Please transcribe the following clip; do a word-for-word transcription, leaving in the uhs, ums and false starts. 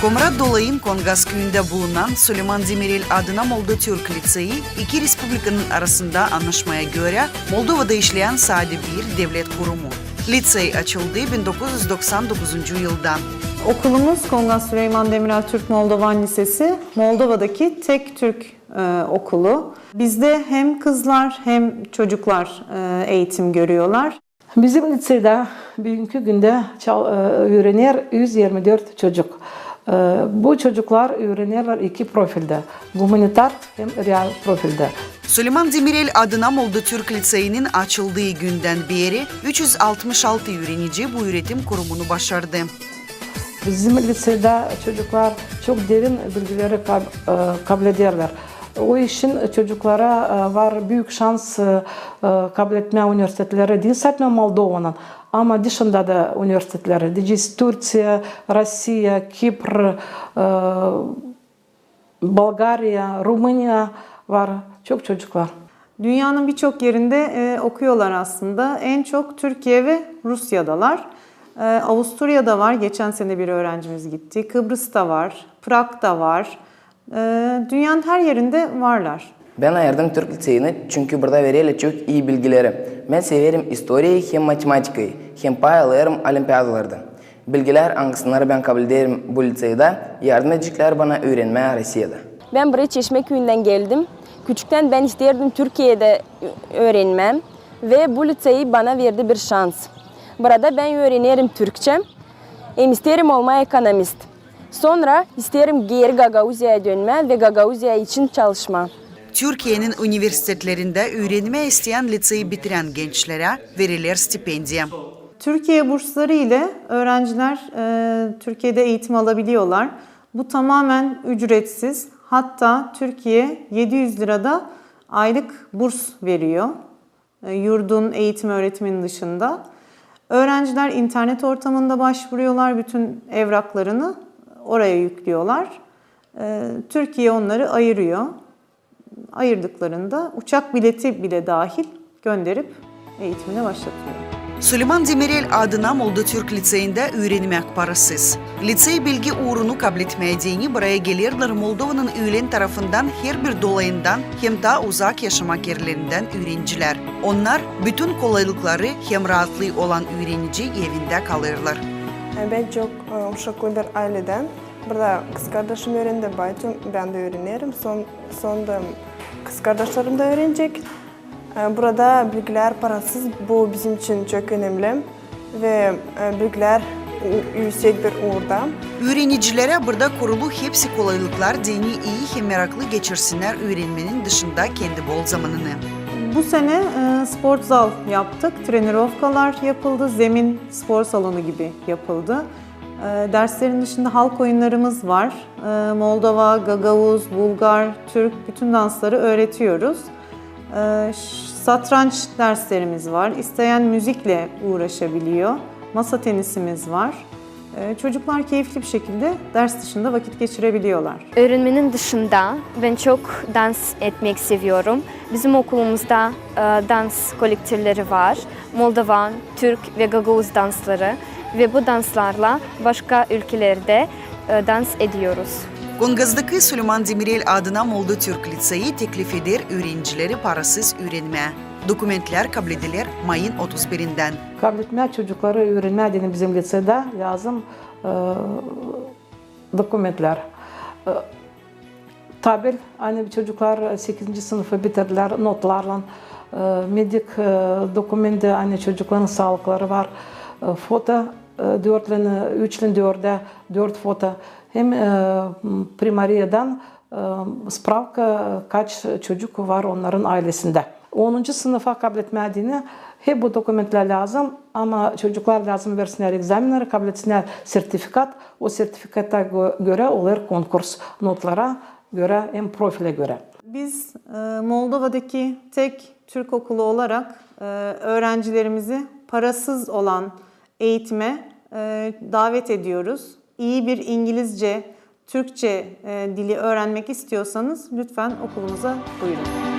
Komrat Dolayın Kongaz küüyündä bulunan Suleyman Demirel adına Molda Türk litseyi iki respublikanın arasında annaşmaya görä Moldovada işleyän sade bir devlet kurumu. Litsey açıldı bin dokuz üz doksan dokuzuncu yılda. Okulumuz Kongaz Süleyman Demirel Türk Moldovan Lisesi, Moldovadaki tek Türk e, okulu. Bizde hem kızlar hem çocuklar e, eğitim görüyorlar. Bizim liseydä büünkü gündä çal-, e, üürener üz irmi dört çocuk. E, bu çocuklar üürenerlär iki profildä, gumanitar hem real profildä. Suleyman Demirel adına Molda Türk Litseyinin açıldıı gündän beeri üç üz altmış altı üürenici bu üüretim kurumunu başardı. Bizim liseydä çocuklar çok derin bilgileri kab-, e, kablederlär. O için çocuklara, e, var büük şans, e, e, kabletmää universitetleri diil sade Moldovanın, ama dışında da universitetleri, deyecez, Türkiye, Rusiya, Kipr, e, Bulgariya, Rumıniya var çok çocuklar. Dünyanın birçok yerinde e, okuyorlar aslında. En çok Türkiye ve Rusya'dalar. E, Avusturya'da var. Geçen sene bir öğrencimiz gitti. Kıbrıs'ta var. Prag'da var. E, dünyanın her yerinde varlar. Bän ayırdım Türk litseyini, çünkü burada vererlär çok ii bilgileri. Bän severim istoriyayı hem matematikayı, hem pay alêrım olimpiadalarda. Bilgilär, angısını bän kablederim bu litseydä, yardım edeceklär bana üürenmää Rusiyada. Bän buraya Çeşme küüyündän geldim. Küçüktän bän isteerdim Türkiyedä ü-, üürenmää ve bu litseyi bana verdi bir şans. Burada bän üürenerim türkçä, hem isteerim olmaa ekonomist. Sora isteerim geeri Gagauziyaya dönmää ve Gagauziya için çalışmaa. Türkiyenin universitetlerindä üürenmää isteyän litseyi bitirän gençlerä verilär stipendiya. Türkiye bursları ile öğrenciler e, Türkiye'de eğitim alabiliyorlar. Bu tamamen ücretsiz. Hatta Türkiye yedi yüz lirada aylık burs veriyor. E, yurdun eğitim öğretiminin dışında. Öğrenciler internet ortamında başvuruyorlar, bütün evraklarını oraya yüklüyorlar. E, Türkiye onları ayırıyor. Ayırdıklarında uçak bileti bile dahil gönderip eğitimine başlatıyor. Suleyman Demirel adına Molda Türk Litseyindä üürenmäk parasız. Litsey bilgi uurunu kabletmää deyni buraya gelerlär Moldovanın üülen tarafından herbir dolayından hem taa uzak yaşamak erlerindän üürenicilär. Onnar bütün kolaylıkları hem raatlıı olan üürenici evindä kalêrlar. Bän çok e, uşaklı bir ayledän. Burada kızkardaşım üürendi, bacım, bän dä üürenerim. Son, sonda kızkardaşlarım da üürenecek. E, burada bilgilär parasız, bu bizim için çok önemli. Ve e, bilgilär ü-, üüsek bir uurda. Üürenicilerä burada kurulu hepsi kolaylıklar deyni ii hem meraklı geçirsinnär üürenmenin dışında kendi bol zamanını. Bu sene e, sport zal yaptık, trenirovkalar yapıldı, zemin spor salonu gibi yapıldı. E, derslerin dışında halk oyunlarımız var. E, Moldova, Gagauz, Bulgar, Türk bütün dansları öğretiyoruz. E, ş-, satranç derslerimiz var. İsteyen müzikle uğraşabiliyor. Masa tenisimiz var. E, çocuklar keyifli bir şekilde ders dışında vakit geçirebiliyorlar. Öğrenmenin dışında ben çok dans etmek seviyorum. Bizim okulumuzda e, dans kolektivleri var. Moldovan, Türk ve Gagauz dansları ve bu danslarla başka ülkelerde e, dans ediyoruz. Kongazdaki Suleyman Demirel adına Molda Türk Litseyi teklif eder üürenicileri parasız üürenmää. Dokumentlär kablediler mayın otuz birindän. Kabletmää çocukları üürenmää deyni bizim litseydä lääzım e, dokumentlär. E, tabel, ani çocuklar sekizinci sınıfı bitirdilär notlarlan. E, medik e, dokumentti, ani çocukların saalıkları var. E, foto, e, dörtlän, üçlän dördä, dört foto. Hem e, primariyadan e, spravka, kaç çocuk var onnarın aylesindä. Onuncu sınıfa kabletmää deyni hep bu dokumentlär lääzım, ama çocuklar lääzım versinnär egzamenneri, kablesinnär sertifikat. O sertifikata gö-, görä olêr konkurs, notlara görä hem profile görä. Biz e, Moldova'daki tek Türk okulu olarak e, öğrencilerimizi parasız olan eğitime e, davet ediyoruz. İyi bir İngilizce, Türkçe e, dili öğrenmek istiyorsanız lütfen okulumuza buyurun.